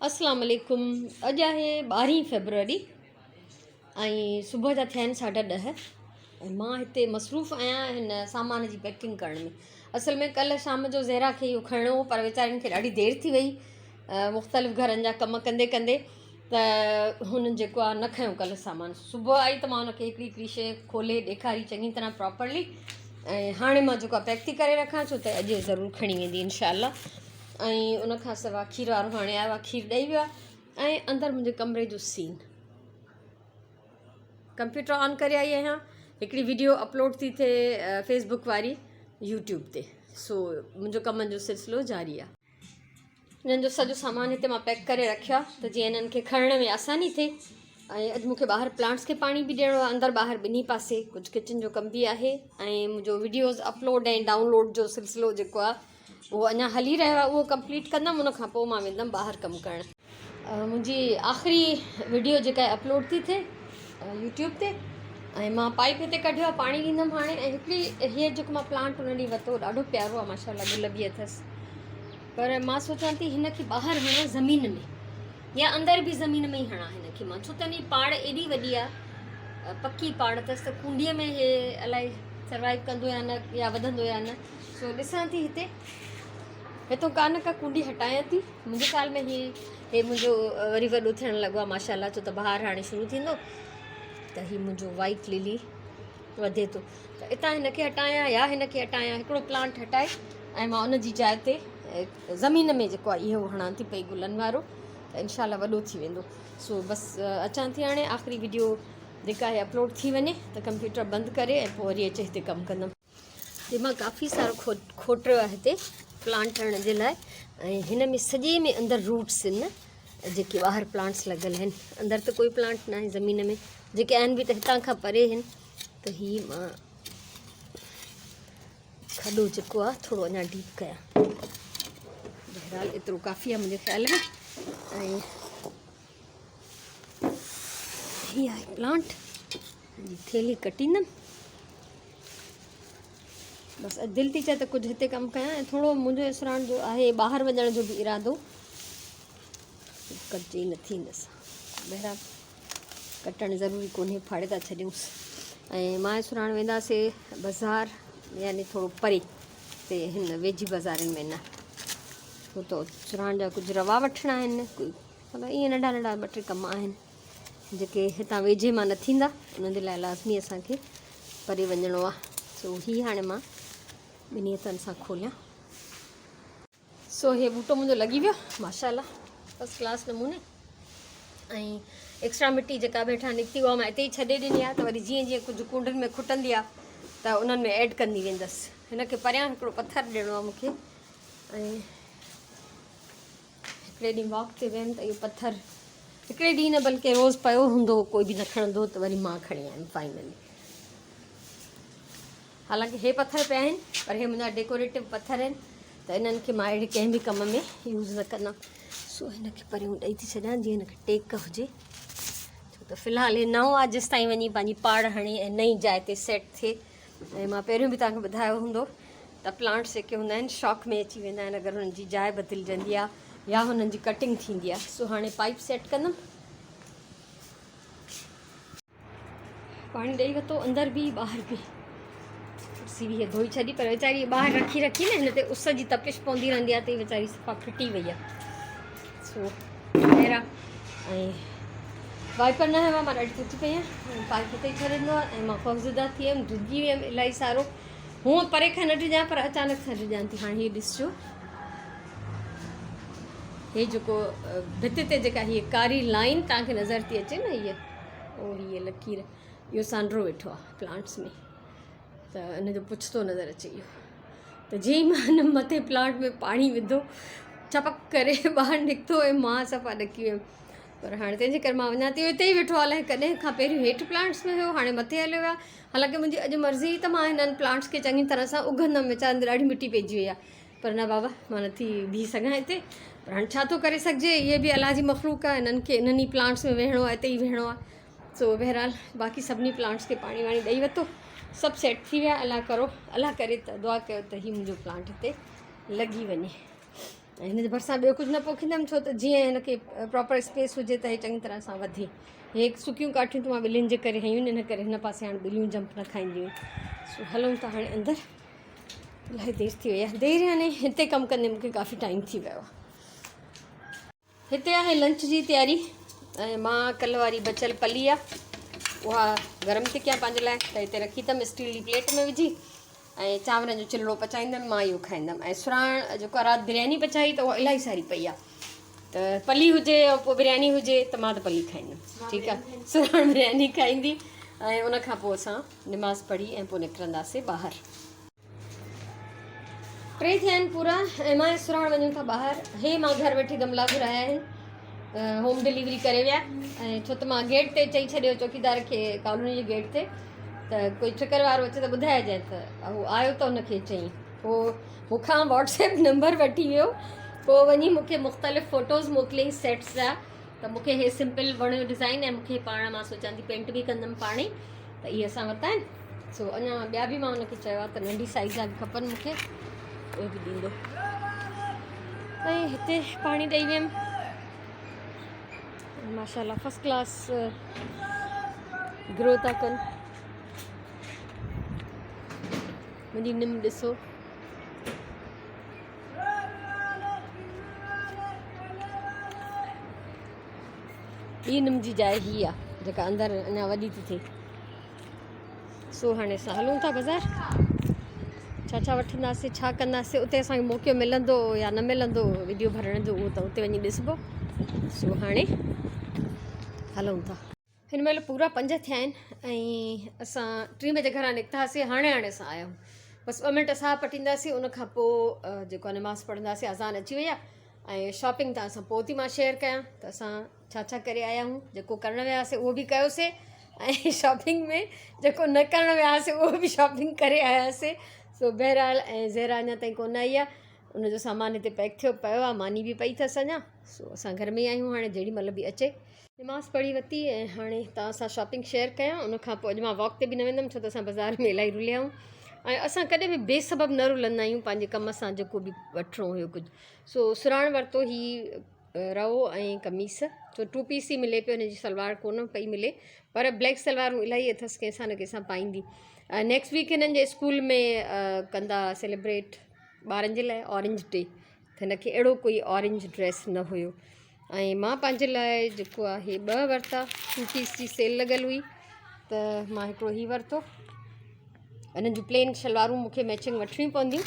اسلام عليڪم اڄ آهي ٻارهين فيبروري ۽ صبح جا ٿيا آهن ساڍا ڏهه ۽ مان هتي مصروف آهيان هن سامان جي پيڪنگ ڪرڻ ۾ اصل ۾ ڪلهه شام جو زهرا کي اهو کڻڻو هو پر ويچارين کي ڏاڍي دير ٿي وئي مختلف گهرن جا ڪم ڪندي ڪندي ته هنن جيڪو آهي نه کنيو ڪلهه سامان صبح آئي ته مان هن کي هڪڙي هڪڙي شيء کولي ڏيکاري چڱي طرح پراپرلي ۽ هاڻي مان جيڪو آهي پيڪ ٿي ڪري رکان ڇو ته اڄ ضرور کڻي ويندي انشاء الله ۽ ان کان سواء کير وارو هاڻي آيو آهي کير ڏئي ويو آهي ۽ اندر منهنجي ڪمري جو سين ڪمپيوٽر آن ڪري آئي آهيان هڪڙي ويڊيو اپلوڊ ٿي ٿئي فيس بڪ واري يوٽيوب تي سو منهنجو ڪمن جو سلسلو جاري آهي انهن جو سڄو سامان هتي مان پيڪ ڪري رکيو آهي ته جيئن انهن کي کڻڻ ۾ آساني ٿئي ۽ اڄ مونکي ٻاهر پلانٽس کي پاڻي به ڏيڻو آهي اندر ٻاهر ٻنهي پاسي ڪجهه ڪچن جو ڪم به آهي ۽ منهنجو ويڊيوز اپلوڊ ۽ ڊائونلوڊ جو سلسلو جيڪو آهي اهو اڃا هلي رهيو آهي اهو ڪمپليٽ ڪندم ان کان پوء مان ويندم ٻاهر ڪم ڪرڻ. منهنجي آخري وڊيو جيڪا اپلوڊ ٿي ٿئي يوٽيوب تي ۽ مان پائپ هتي ڪڍيو آهي پاڻي ڏيندم هاڻي ۽ هڪڙي هيء جيڪو مان پلانٽ ان ڏينهن ورتو ڏاڍو پيارو آهي ماشاء الله گل به اٿس پر مان سوچان ٿي هن کي ٻاهر هڻان زمين ۾ يا اندر به زمين ۾ ئي هڻان هن کي مان ڇو ته هن جي پاڙ ايڏي وڏي آهي پڪي پاڙ اٿس ته ڪونڊيء ۾ هي الائي سروائيو ڪندو يا نه يا وڌندو يا نه سو ڏسان ٿي هتي هتو ڪا نه ڪا ڪونڊي هٽايان ٿي منهنجي خيال ۾ هي هي منهنجو وري وڏو ٿيڻ لڳو آهي ماشاء الله ڇو ته بهار هاڻي شروع ٿيندو ته هي منهنجو وائٽ للي وڌي ٿو ته اتان هن کي هٽايان يا هن کي هٽايان هڪڙو پلانٽ هٽائي ۽ مان ان جي جاء تي زمين ۾ جيڪو آهي اهو هڻان ٿي پئي گلن وارو ته انشاء الله وڏو ٿي ويندو سو بس اچان ٿي هاڻي آخري ويڊيو جيڪا آهي اپلوڊ ٿي وڃي ته ڪمپيوٽر بند ڪري ۽ پوء وري اچي هتي ڪم ڪندم هي مان ڪافي سارو کوٽيو آهي هتي پلانٽ هڻڻ جي لاء ۽ هن ۾ سڄي ۾ اندر روٽس آهن جيڪي ٻاهر پلانٽس لڳل آهن اندر ته ڪوئي پلانٽ نه آهي زمين ۾ جيڪي آهن به ته هتان کان پري آهن ته هي مان کڏو جيڪو آهي ٿورو اڃا ڊيپ ڪيان بهرحال ايترو ڪافي آهي منهنجي خيال ۾ ۽ هي آهي پلانٽ جي ٿيلهي ڪٽيندم بس اڄ دل ٿي چاهي ته ڪجهه هتي ڪم ڪيان ۽ ٿورو منهنجو اسراڻ جو آهي ٻاهر وڃڻ جو به ارادو ڪٽجي نه ٿي هن سان بهرحال ڪٽڻ ضروري ڪونهي ڦاڙي ٿا ڇڏيونس ۽ مان اسراڻ وينداسي بازار يعني ٿورو پري تي هن ويجهي بازارن ۾ نه ڇو ته سراڻ جا ڪجهه روا وٺڻا آهن مطلب ائين ننڍا ننڍا ٻه ٽي ڪم آهن جيڪي هتان ويجهي مان نه ٿيندا انهن جي لاء لازمي اسانکي پري وڃڻو آهي سو هي هاڻي مان ٻنهي هٿن سان کوليان سو هي ٻوٽو منهنجو لڳي ويو ماشاء الله فرسٽ ڪلاس نموني ۽ ايڪسٽرا مٽي جيڪا به هيٺان نڪتي اها مان اتي ئي ڇڏي ڏني آهي ته وري جيئن جيئن ڪجهه ڪونڊن ۾ کٽندي آهي ته انهن ۾ ايڊ ڪندي ويندس هن کي پريان هڪڙو پٿر ڏيڻو آهي مونکي ۽ هڪڙي ڏينهن واڪ تي ويم ته اهو پٿر هڪڙي ڏينهن نه بلڪه روز پيو هوندو هو ڪوئي به نه کڻندو هو ته وري مان کڻي آيم فائنلي حالانڪه هي پٿر پيا آهن پر هي منهنجا ڊيڪوريٽو پٿر آهن ته انهن کي مان اهڙي ڪنهن به ڪم ۾ يوز نه ڪندم سو هن کي پريون ڏئي ٿي ڇڏيان جيئن هن کي ٽيڪ هجي ڇو ته في الحال هي نئون آهي جيس تائين وڃي پنهنجي پاڙ هڻي ۽ نئين جاء تي سيٽ ٿئي ۽ مان پهريون به توهان کي ٻڌايو هوندو ته پلانٽس جيڪي هوندا آهن شاڪ ۾ اچي ويندا آهن اگر هنن جي جاء بدلجندي آهي يا هنن جي ڪٽنگ ٿيندي آهي سو هاڻي پائپ سيٽ ڪندم پاڻي ڏئي ورتو اندر به ٻاهر به ڪرسي به ڌوئي ڇڏي پر ويچاري ٻاهر رکي رکي نه هن تي اس جي تپش پوندي رهندي آهي ته ويچاري صفا ڦٽي وئي آهي سو اهڙا ۽ وائپر نه هيا مان ڏاڍي ٿڪي پئي آهيان پائپ هتي ئي ڇڏي ڏنو آهي ۽ مان خوفزده ٿي ويم ڊڄي ويم الاهي سارو هونء پري کان نه ڊڄان پر اچانڪ سان ڊڄان ٿي هاڻي هي ڏسجو هي جيڪو ڀت تي جيڪا هي ڪاري لائن توهان کي نظر ٿي اچي نه هيء او هيء لڪير اهو سانڊرو ويٺو آهي پلانٽس ۾ ته ان جو پڇ ٿو نظر اچي اهو ته جيئن ئي مان هن مٿي پلانٽ ۾ پاڻي وڌو چپڪ ڪري ٻاهر نڪتو ۽ مان صفا ڏڪي ويم پر هاڻي تنهن جي ڪري مان وڃان ٿي اتي ئي ويٺو آهي الائي ڪڏهن کان پهريون هيٺ پلانٽس ۾ هيو هاڻي مٿي هليو ويو آهي حالانڪه منهنجي اڄ مرضي هئي ته مان هنن پلانٽس کي چڱي طرح سان اگهندم ويچارن تي ڏاڍي مٽي پئجي وئي آهي پر نه بابا مان نٿي بيهي سگهان هتي پر هاڻي ڇا ٿو ڪري سگهجي اهي به الله جي مخلوق آهي هنن کي انهن ئي پلانٽس ۾ ويهڻو آهي اتي ئي ويهڻو آهي سو بهرحال باقي سڀني پلانٽس کي پاڻي واڻي ڏئي ورتو سڀ سيٽ ٿي ويا الله ڪرو الله ڪري ته دعا ڪيو ته هي منهنجو پلانٽ هتي لڳي وڃي. ۽ هن جي ڀرسان ٻيو ڪجهه نه پوکيندم ڇو ته جيئن هن کي پراپر اسپيس هجي ته هي چڱي طرح سان وڌي. هي سڪيون ڪاٺيون ته مان ٻلين جي ڪري هنيون ان ڪري هن پاسي هاڻي ٻليون جمپ نه کائينديون. سو هلون ٿا هاڻي اندر. الاهي دير ٿي وئي آهي. دير يعني هتي ڪم ڪندي مونکي ڪافي ٽائيم ٿي ويو آهي. هتي آهي لنچ جي تياري ۽ مان ڪلهه واري بچيل پلي آهي اها گرم ٿي ڪيان پنهنجي لاء ته هتي رکي اٿم اسٽيل جي پليٽ ۾ وجهي ۽ چانورن جو چلڙو پچائيندم مان اهو کائيندم ۽ سراڻ جيڪو رات برياني پچائي ته اها الاهي ساري پئي آهي ته پلي هجي ۽ پوء برياني هجي ته مان ته پلي کائيندم ٺيڪ آهي سراڻ برياني کائيندي ۽ ان کان پوء اسان نماز پڙهي ۽ پوء نڪرنداسي ٻاهر. ٽي ٿيا آهن پورا ۽ مان سراڻ وڃون ٿا ٻاهر. هي مان گهر ويٺي گملا گهرايا آهن هوم ڊليوري ڪري ويا ۽ ڇو ته مان گيٽ تي چئي ڇڏيو چوڪيدار کي ڪالوني جي گيٽ تي ته ڪوئي ٺڪر وارو اچي ته ٻڌائجانء ته هو آيو ته ان کي چئين پوء مون کان واٽس ايپ نمبر وٺي ويو پوء وڃي مون کي مختلف فوٽوز موڪليائين سيٽس جا ته مون کي هي سمپل وڻيو ڊزائن ۽ مون کي پاڻ مان سوچان ٿي پينٽ به ڪندم پاڻ ئي ته اهي اسان ورتا آهن سو اڃا ٻيا به مان ان کي چيو آهي ته ننڍي سائيز جا به کپن مون کي اهي به ڏيندو ۽ هتي پاڻي ڏئي ويم ماشاء الله فرسٽ ڪلاس گرو ٿا ڪن منهنجي نم ڏسو ٻي نم جي جاء هي آ جيڪا اندر اڃا وڏي ٿي ٿئي. سو هاڻي اسان هلون ٿا بازار. ڇا ڇا وٺنداسين ڇا ڪنداسين اتي اسان کي موقعو ملندو يا نه ملندو ويڊيو ڀرڻ جو اهو ته اتي وڃي ڏسبو. سو هاڻي هلون ٿا. هن مهل پورا پنج ٿيا آهن ۽ اسان ٽين بجي گهران نڪتاسين هاڻي هاڻي اسان آيا آهيون بس ٻه منٽ ساهه پٽينداسين ان کان پوء جيڪو آهي نماز پڙهنداسين اذان اچي وئي آهي ۽ شاپنگ توهان سان پوء ٿي مان شيئر ڪيان ته اسان ڇا ڇا ڪري آيا آهيون جيڪو ڪرڻ وياسي اهو به ڪيوسي ۽ شاپنگ ۾ جيڪو نه ڪرڻ وياسي اهو به شاپنگ ڪري آياسي سو بهرحال ۽ زهرا اڃا تائين ڪونه آئي آهي ان جو سامان هتي پيڪ ٿيو پيو آهي ماني به پئي اٿس اڃا سو اسان گهر ۾ ئي آهيون هاڻي جيڏي مهل به اچي. نماز پڙهي ورتي ۽ هاڻي توهان سان شاپنگ شيئر ڪيان ان کان پوء اڄ مان واڪ تي به نه ويندم ڇو ته اسان بازار ۾ الاهي رليا آهيون ۽ اسان ڪڏهن به بي سبب نه رلندا آهيون پنهنجي ڪم سان جيڪو به وٺڻو هيو ڪجهه سو سراڻ ورتو هي رئو ۽ قميص ڇو ٽو پيس ئي ملي پيو هن جي سلوار ڪونه پئي ملي پر بليڪ سلوارون الاهي اٿس ڪنهن سان نه ڪنهن سان پائيندي ۽ نيڪسٽ ويڪ هنن جي اسڪول ۾ ڪندا سيليبريٽ ٻارن جي لاء اورينج ڊي ته هن کي اهڙو ڪوئي اورينج ڊريس نه هيو ۽ مان پنهنجي لاء جيڪو آهي ٻه ورتا ٽو پيس جي سيل لڳل هئي ته مان هڪڙو هي ورتو انهن جون پلين شلوارون مونکي ميچنگ وٺڻيون پونديون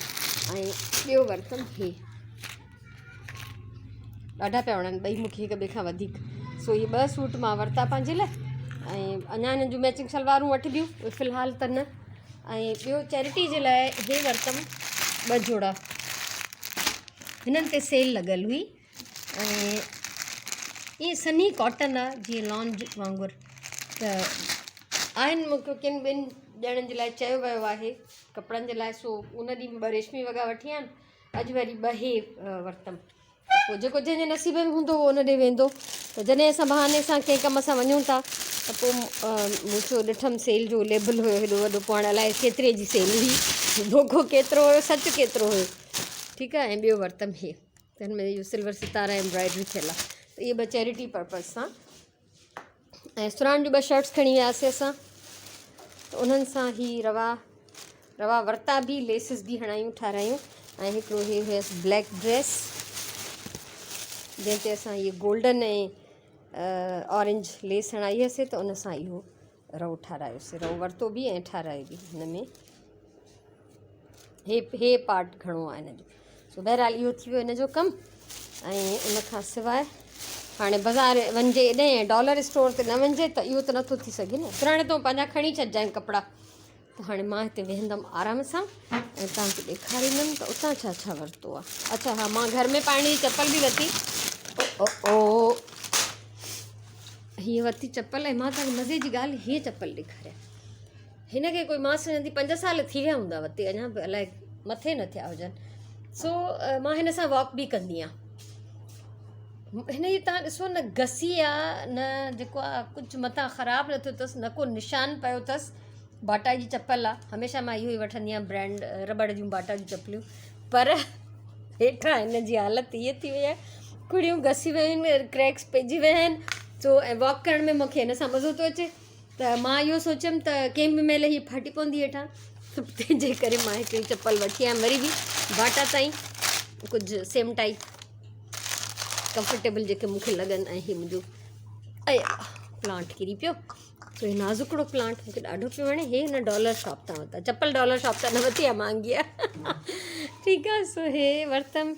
۽ ٻيو ورتم هي ڏاڍا پيا وڻن ٻئي مونکي هڪ ٻئي کان وڌيڪ سو هي ٻه سوٽ مان ورتا پنهنجي لاء ۽ اڃا هنن جون ميچنگ شلوارون وٺبيون اهي في الحال ته نه ۽ ٻيو چيرٽي جي لاء هي ورتم ٻه جوڙا هنن تي سيل لڳل هئي ۽ ائين سنهي ڪاٽن آ جيئن لان وانگر ته آهن مونکي ڪن ٻن ڄڻن جي لاء چيو ويو آهي ڪپڙن جي لاء سو ان ڏينهن ٻه ريشمي وڳا وٺي آيم اڄ وري ٻه هي ورتم پوء جيڪو جنهن جي نصيب ۾ هوندو اهو ان ڏي ويندو ته جڏهن اسان بهاني سان ڪنهن ڪم سان وڃون ٿا ته پوء مون چيو ڏٺم سيل جو ليبل هيو هيڏو وڏو پوء هاڻي الائي ڪيتري جي سيل هئي ڌوکو ڪيترو هيو سچ ڪيترو هيو ٺيڪ آهي ۽ ٻيو ورتم هي ته هن ۾ اهو سلور ستارا ايمبرائڊري ٿيل آهي ته اهي ٻه چيرٽي پرپز سان ۽ سراڻ جون ٻه شرٽس کڻي وياسي اسان ته انهن سان هي روا روا ورتا به ليسز به هڻايون ٺارايون ۽ هڪڙو هي هيس بليڪ ڊريس جنهن تي اسان هي گولڊن ۽ اورنج ليس هڻائي هئسي ته ان سان اهو رئو ٺارايوسي رئو ورتو به ۽ ٺارايو به هن ۾ هي هي پارٽ گهڻو آهي هن جو سو بهرحال اهو ٿي ويو هن جو ڪم ۽ ان کان سواء هاڻي بازار وڃجي ايڏي ۽ ڊالر اسٽور تي نه وڃجي ته اهو ته نٿو ٿي سگهي نه سراڻي تون پنهنجا کڻي ڇڏجانء ڪپڙا ته هاڻي مان هتي ويهندم آرام سان ۽ توهان کي ڏيکاريندم ته اتان ڇا ڇا ورتو آهي اڇا ها مان گهر ۾ پائڻ جي چپل به ورتي او او هيء ورتي چپل ۽ مان توهان کي مزي جي ڳالهه هيء چپل ڏيکاريان هن کي ڪوئي مان سمجهان ٿي پنج سال ٿي ويا هوندا وتي اڃا به الائي مٿي نه ٿيا هجن سو مان هن سان واڪ به ڪندي آهيان هن جي تان ڏسو نه گسي آ نه جيڪو آ ڪجهه مٿان خراب نه ٿيو اٿس نه ڪو نشان پيو اٿس باٽا جي چپل آ هميشه مان اهو ئي وٺندي آهيان برانڊ رٻڙ جون باٽا جون چپليون پر هيٺان هن جي حالت هيء ٿي وئي آهي ڪڙيون گسي ويون آهن ڪريڪس پئجي ويا آهن سو ۽ واڪ ڪرڻ ۾ مونکي هن سان مزو ٿو اچي ته مان اهو سوچيم ته ڪنهن به مهل هي ڦاٽي پوندي هيٺان تنهن جي ڪري مان هڪڙي چپل وٺي آيم وري به باٽا تائين ڪجهه سيم ٽائپ ڪمفرٽيبل جيڪي مونکي لڳن ۽ هي منهنجو پلانٽ ڪري پيو سو هي نازڪڙو پلانٽ مونکي ڏاڍو پيو وڻي هي هن ڊالر شاپ تان ورتا چپل ڊالر شاپ تان نه ورتي آهي مهانگي آهي ٺيڪ آهي سو هي ورتم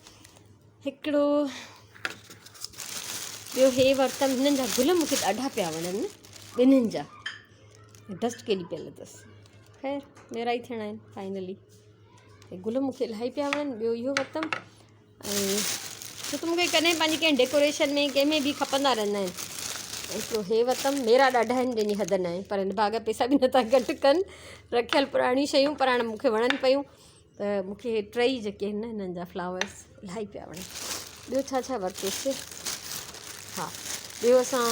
هڪڙو ٻيو هي ورتم هنن جا گل مونکي ڏاڍا پيا وڻن ٻنهين جا ڊسٽ ڪيڏي پيل اٿس خير ميرا ئي ٿيڻا آهن فائنلي گل مونکي الاهي پيا وڻن ٻيو اهو ورتم ۽ ڇو ته مونکي ڪڏهن پنهنجي ڪنهن ڊيڪوريشن ۾ ڪنهن ۾ به کپندا رهندا آهن هڪڙو هي ورتم ميرا ڏاڍا آهن جنهن جي حد نه آهي پر هن ڀاڳ پئسا به نٿا گهٽ ڪن رکيل پراڻيون شيون پر هاڻي مونکي وڻن پيون ته مون کي هي ٽئي جيڪي آهن نه هنن جا فلاورس الاهي پيا وڻن ٻيو ڇا ڇا ورتوسي ها ٻيو اسان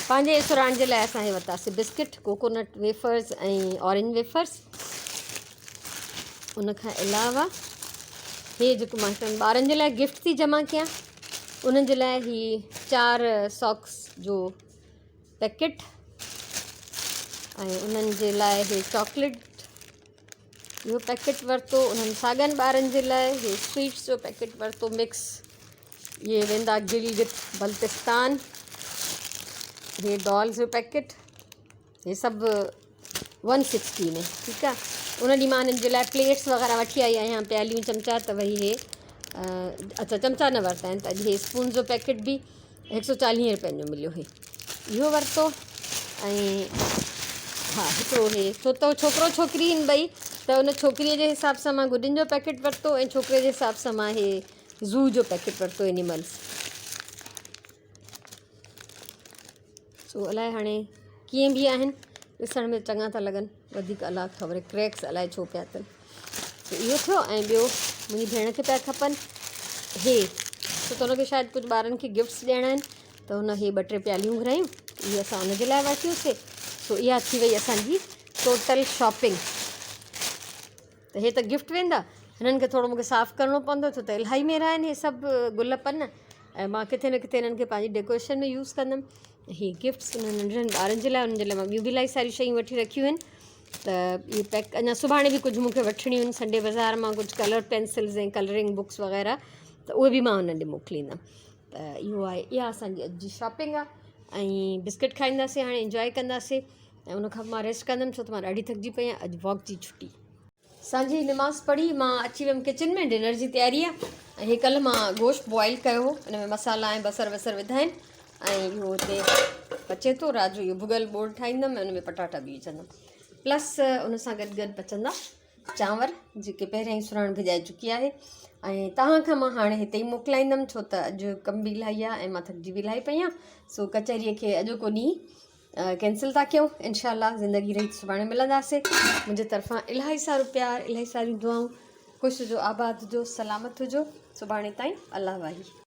پنهنجي سراڻ جي لاء اسان هي ورتاسي biscuit coconut wafers ۽ orange wafers ان کان علاوه هي جيڪو مان هڪڙن ٻارن جي لاء گفٽ ٿي جمع ڪيان انهن جي لاء هي چار ساڪس جو پيڪيٽ ۽ انهن جي لاء هي چاڪليٽ اهو پيڪيٽ ورتو انهن ساڳن ٻارن جي لاء هي سوئيٽس جو پيڪيٽ ورتو مڪس اهي ويندا گلگت بلتستان هي ڊالز جو پيڪيٽ هي سڀ 160 ۾ ٺيڪ آهي ان ڏينهن مان انهن جي لاء پليٽس وغيره وٺي آئي آهيان پياليون چمچا ته وري هي اڇا چمچا نه ورتا آهن ته اڄ هي اسپون جو پيڪيٽ به هڪ سو چاليهه روپين جو مليو هي اهو ورتو ۽ ها هڪڙو هي ڇو ته ڇوڪرو ڇوڪري آهن ٻئي ته ان ڇوڪريء جي حساب سان مان گڏين جو پيڪيٽ ورتو ۽ ڇوڪري جي حساب سان مان هي زو جو پيڪيٽ ورتو اينيملس سو الائي هاڻي ڪيئن به آهن ڏسڻ ۾ چڱا ٿا لڳن وڌيڪ الاء خبر ڪريڪس الائي ڇو پيا اٿن سو اهو ٿيو ۽ ٻيو منهنجي ڀيڻ کي پيا کپن هي ڇو ته هن کي شايد ڪجهه ٻارن کي گفٽس ڏيڻا آهن ته هن هي ٻه ٽي پياليون گهرايون اهي اسان ان جي لاء ورتيونسي سو اها ٿي وئي اسانجي ٽوٽل شاپنگ ته هي ته گفٽ ويندا هنن کي ٿورو مونکي صاف ڪرڻو پوندو ڇو ته الاهي ميرا آهن هي سڀ گل پن ۽ مان ڪٿي نه ڪٿي هنن کي پنهنجي ڊيڪوريشن ۾ يوز ڪندم هي گفٽس انهن ننڍڙن ٻارن جي لاء انهن جي لاء مان ٻيون به الاهي ساريون شيون وٺي رکيون آهن ته اهي پيڪ اڃا سڀاڻي به ڪجهه مون کي وٺڻيون آهن سنڊي بازار مان ڪجهه ڪلر پينسلز ۽ ڪلرنگ بڪس وغيره ته اهي به مان انهن ڏي موڪليندم ته اهو آهي اها اسانجي اڄ جي شاپنگ آهي ۽ بسڪٽ کائينداسين هاڻي انجواء ڪنداسين ۽ ان کان پوء مان ريسٽ ڪندم ڇو ته مان ڏاڍي ٿڪجي پئي آهيان اڄ واڪ جي ڇٽي. سانجهي جي نماز پڙهي مان اچي ويم ڪچن ۾ ڊنر جي تياري آ ۽ هي ڪلهه مان گوشت بوائل ڪيو هو ان ۾ مصالحا ۽ بصر وصر وڌا آهن ۽ اهو هتي پچي ٿو رات جو اهو ڀڳل ٻوڙ ٺاهيندم ۽ ان ۾ پٽاٽا به وجهندم پلس ان سان گڏ گڏ پچندا چانور جيڪي پهريان ئي سراڻ ڀڄائي چڪي آهي ۽ توهان کان مان هاڻي هتي ئي موڪلائيندم ڇو ته اڄ ڪم به الاهي آهي ۽ مان ٿڪجي به الاهي پئي آهيان سو ڪچهريء کي اڄوڪو ڏينهن ڪينسل ٿا ڪيون انشاء الله زندگي رهي ته سڀاڻي ملنداسين منهنجي طرفان الاهي سارو پيار الاهي ساريون دعائون خوش هجو آباد هجو سلامت هجو سڀاڻي تائين الله واهي.